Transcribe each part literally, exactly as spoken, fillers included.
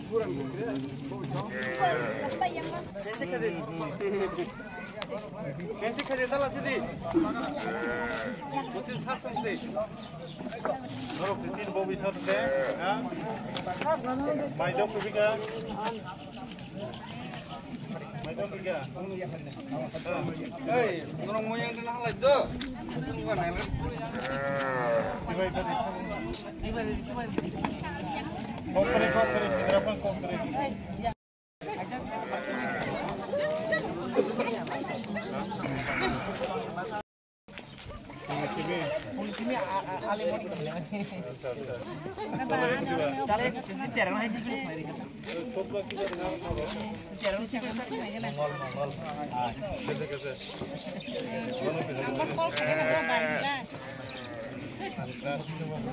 Norok sisin bo bisor se, ha? Maidok kubika. Maidok kubika. Ei, norok moyang dina halai do. Kokore, kokore, sidra pang kokore.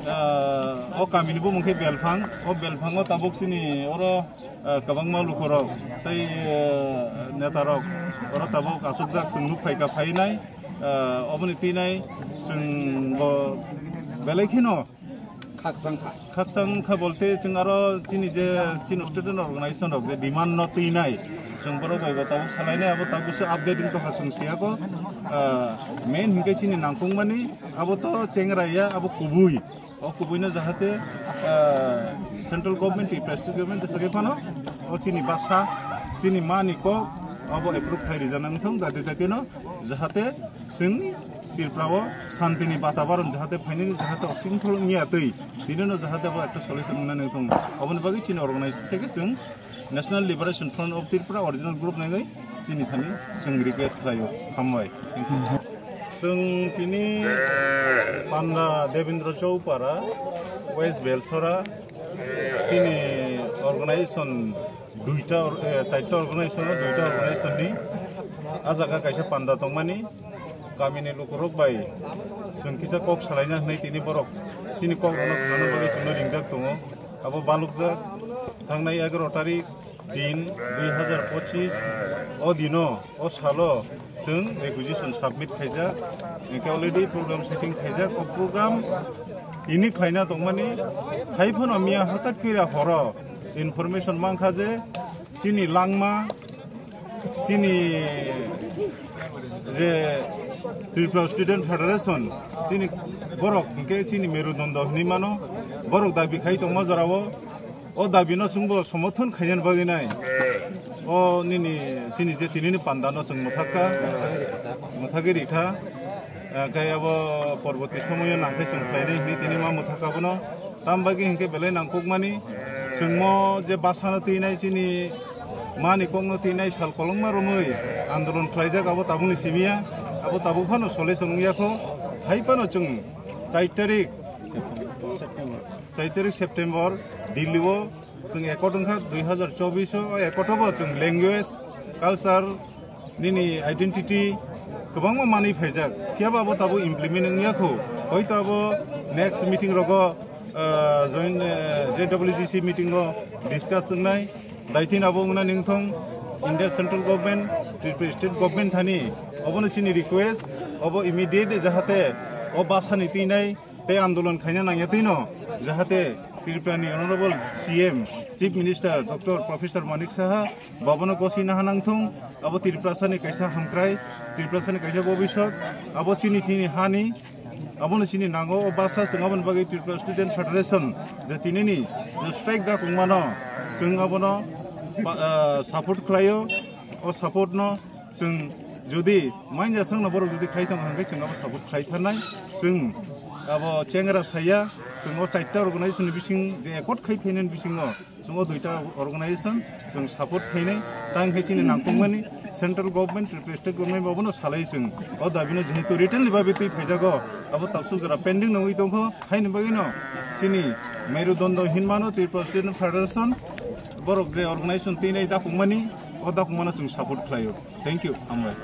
Ah, o kamini bumung khe Belphang. O Belphango tabuk chini oro, ah, kwbangma lukurok tei, ah, netarok oro tabuk achukjak, chwng nuk phaikha phainai. Ah, oboni twinai chwng bo belai kheno khakchang kha. Khakchang kha bolte chwng aro chini je chini student organization rok je demand no twinai, chwng borok bai bo tabuk salainai, abo tabuk se update wng tongkha chwng siyako. Ah, main hinkhe chini nangkukmani abo to chengra ya, abo kubui. O kubuino jahate, ah, central government, Tripura state government jesa khe phano o chini basa, chini mani kok abo approve khai rijak nang thung jati jatino, jahate chwng Tripura o santini batabaron jahate phainani, jahate osingthol wngya twi, tinino jahate abo ekta solution wngna nang thung. Oboni bagwi chini organize theke chwng National Liberation Front of Tripura original group nangwi chini thani chwng request khlaio. Hambai. Thank you. Chwng tini panda Devendra Choupara, West Belsora, chini organization duita or-, eh, charta organization, duita organization ni a jaga kaisa panda tongmani, kamini lukurok bai chwng kisa kok salaina hwnwi tini borok chini kok rokno khwnana bagwi chwngno ringjak tongo. Abo balukjak thangnai egaroh tarik din dui hazar pochis o dino, o salo chwng requisition submit khaijak, hinkhe already program setting khaijak. O program ini khlaina tongmani, hai phano miya hatak phira horo information mankha je chini langma, chini je Tripura Student Federation, chini borok hinkhe chini merudondo hinwi mano, borok dabi khai tongma jorao, o dabino chwngbo somorthon khainani bagwi nai. O nini chini je tinini pandano chwng mwthakha, mwthagwi rikha. Hinkhe abo porborti somoyo nangkhe chwng khlainai hinwi tini ma mwthakha bono. Tam bagwi hinkhe belai nangkukmani, chwngmo je basano twinai chini mani kokno twinai sal kolokma romwi andolon khlaijak, abo tabukni simiya, abo tabuk phano solution wngya kho. Hai phano chwng char tarik, char tarik September Delhi o chwng accord wngkha dui hazar chobbish o, o accord o bo chwng language, culture, nini identity kwbangma manwi phaijak, phiya ba abo tabuk implement wngya kho. Hoito abo next meeting rogo, ah, join, eh, J W G C meeting o discuss wngnai. Daithin abo wngna ningthong India Central Government, Tripura State Government thani obono chini request, obo immediate jahate o basani twinai tei andolon khaina nangya twino, jahate Tripura ni Honorable C M, Chief Minister Doctor Professor Manik Saha, bobono gosina hanang thung, abo Tripura sani kaisa hamkrai, Tripura sani kaisa bobisot, abo chini chini hani, abono chini nango, o basa chwng aboni bagwi Tripura Student Federation je tinini je strike da kongmano, chwng abono ba-, ah, support khlaio, o support no Chwng jodi manya sangno borok jodi khai tongo hwnkhe chwng abo support khai tharnai. Chwng abo chengra saya, chwng o charta organization ni bising je accord khai phainani bisingo chwng o duita organization chwng support khainai. Tang khe chini nangkukmani central government, Tripura state government bono salai chwng o dabino jehetu written ni bagwi twi phaijago, abo tabsuk jora pending nangwi tongkho. Haini bagwino chini merudondo hinmano Tripura Student Federation borok je organization twinai dakukmani, o dakukmano chwng support khlaio. Thank you, hambai.